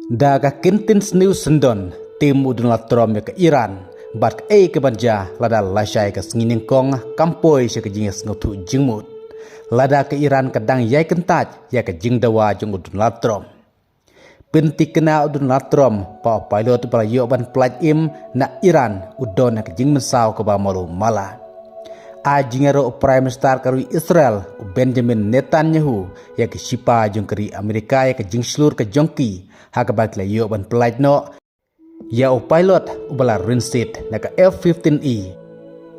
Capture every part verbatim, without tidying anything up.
Da ka kyntien sniew syndon, tim u Donald Trump ïa ka Iran, bad kaei kaban jia lada lashai ka sngi nyngkong kam poi sha ka jingïasngewthuh jingmut. Lada ka Iran ka dang ïai kyntait ïa ka jingdawa jong u Donald Trump. Pynthikna u Donald Trump ba u pilot ba la ïoh ban pyllait im na Iran u don ha ka jingmynsaw kaba malu mala. Ai jingïaroh u Prime Minister ka ri Israel u Benjamin Netanyahu ïa ki shipai jong ka ri Amerika ïa ka jingshlur ka jong ki ha kaba ki la ïoh ban pyllait noh ïa u pilot uba la rynsied na ka F fifteen E.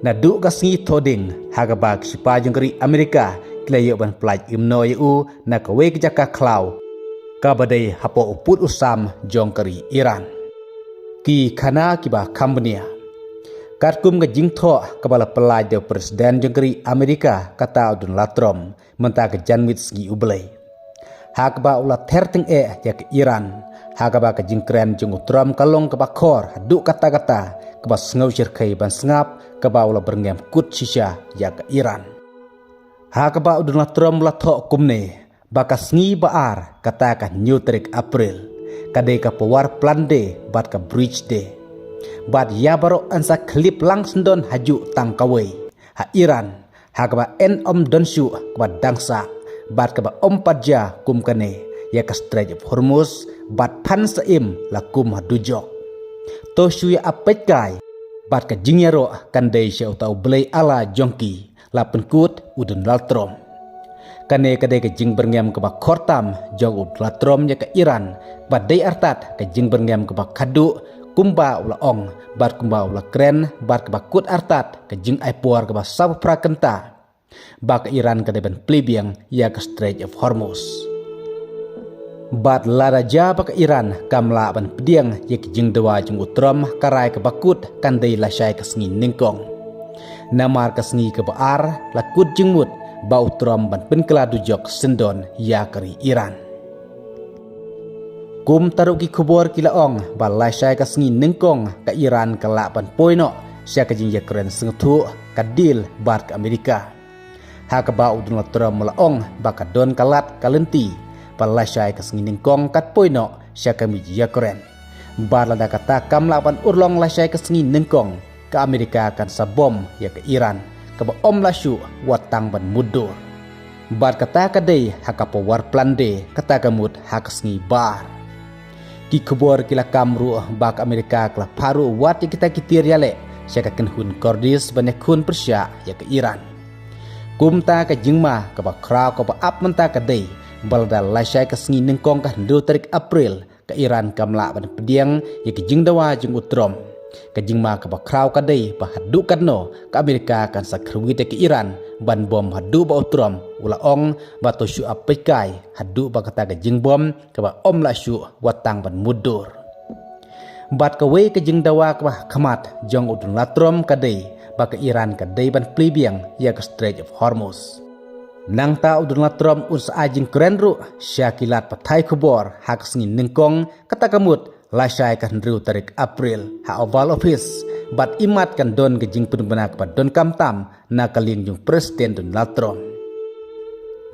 Naduh ka sngi Thohdieng ha kaba ki shipai jong ka ri Amerika ki la ïoh ban pyllait im noh ïa u na kawei ka jaka khlaw kaba dei hapoh u pud u sam jong ka ri Iran. Ki khana kiba kham bniah. Katkum ka jingthoh kaba la pyllait da u President jong ka ri Amerika kata u Donald Trump mynta ka janmiet sngi U Blei, ha kaba u la ther tyngeh ïa ka Iran ha kaba ka jingkren jong u Trump ka long kaba khor haduh katta katta, kaba sngew shyrkhei ban sngap, kaba u la byrngem kut shisha ïa ka Iran. Ha kaba u Donald Trump u la thoh kumne ba ka sngi ba ar, kata ka hynñiew tarik April, ka dei ka Power Plant Day bad ka Bridge Day. Bad ïa baroh yn sa khylliplang syndon hajuh tang kawei ha Iran, ha kaba yn ym don shuh kaba dang sah bad kaba ym pat jia kum kane ïa ka Strait of Hormuz, bad phan sa im la kum ha dujok. To shu ïa ap peit kai, bad ka jingïaroh kan dei sha uta U Blei Allah jong ki, la pynkut u Donald Trump. Kane ka dei ka jingbyrngem kaba khor tam jong u Donald Trump ïa ka Iran, ba dei artat ka jingbyrngem kaba khadduh kumba u la ong bad kumba u la kren bad kaba kut artat ka jingai por kaba saw phra kynta ba ka Iran ka dei ban plie biang ïa ka Strait of Hormuz. Bad lada jia ba ka Iran kam lah ban pdiang ïa ka jingdawa jong u Trump, ka rai kaba kut kan dei lashai ka sngi nyngkong. Namar ka sngi kaba ar la kut jingmut ba u Trump ban pynkylla dujok syndon ïa ka ri Iran. Kumta ruh ki khubor ki la ong ba lashai ka sngi nyngkong ka Iran ka lah ban poi noh sha ka jingïakren sngewthuh, ka deal bad ka Amerika. Ha kaba u Donald Trump u la ong ba ka don ka lad ka lynti ba lashai ka sngi nyngkong kat poi noh sha ka mih ïakren. Bad lada kata kam lah ban urlong lashai ka sngi nyngkong, ka Amerika kan sa bom ïa ka Iran, kaba ym lah shuh wat tang ban mutdur. Bad kata ka dei ha ka Power Plant Day, kata ka mut ha ka sngi ba ar. Ki khubor ki la kam ruh ba ka Amerika ka la phah ruh wat ïa kita ki tiar ïaleh sha ka kynhun Kurdish ban ïakhun pyrshah ïa ka Iran. Kumta ka jingma kaba khraw kaba ap mynta ka dei ba lada lashai ka sngi nyngkong ka hynriew tarik April, ka Iran kam lah ban pdiang ïa ka jingdawa jong u Trump. Ka jingma kaba khraw ka dei ba haduh katno ka Amerika kan sa kyrwit ïa ka Iran ban bom haduh ba u Trump u la ong ba to shu ap peit kai haduh ba kata ka jingbom kaba ym lah shuh wat tang ban mutdur. Bad kawei ka jingdawa kaba ha khmat jong u Donald Trump ka dei ba ka Iran ka dei ban plie biang ïa ka Strait of Hormuz. Nangta u Donald Trump un sa ai jingkren ruh sha ki lad pathai khubor ha ka sngi nyngkong, kata ka mut lashai ka hynriew tarik April ha Oval Office, bad imat kan don ka jingpynbna kaba donkam tam na ka liang jong u President Donald Trump.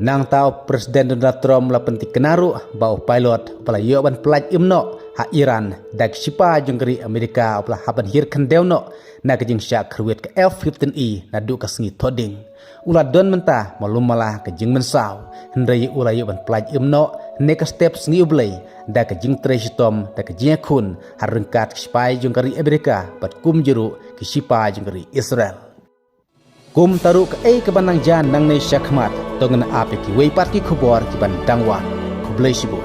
Nangta u President Donald Trump u la pynthikna ruh ba u pilot uba la ïoh ban pyllait im noh ha Iran da ki shipai jong ka ri Amerika uba la hap ban hiar khyndew noh na ka jingshah kyrwit ka F fifteen E naduh ka sngi Thohdieng. U la don mynta malu mala ka jingmynsaw, hynrei u la ïoh ban pyllait im noh hynne ka step sngi U Blei da ka jingtrei shitom da ka jingïakhun ha ryngkat ki shipai jong ka ri Amerika bad kumjuh ruh ki shipai jong ka ri Israel. Kumta ruh kaei kaba nang jia nangne shakhmat, to ngin ap ïa kiwei pat ki khubor kiban dang wan. Khublei shibun.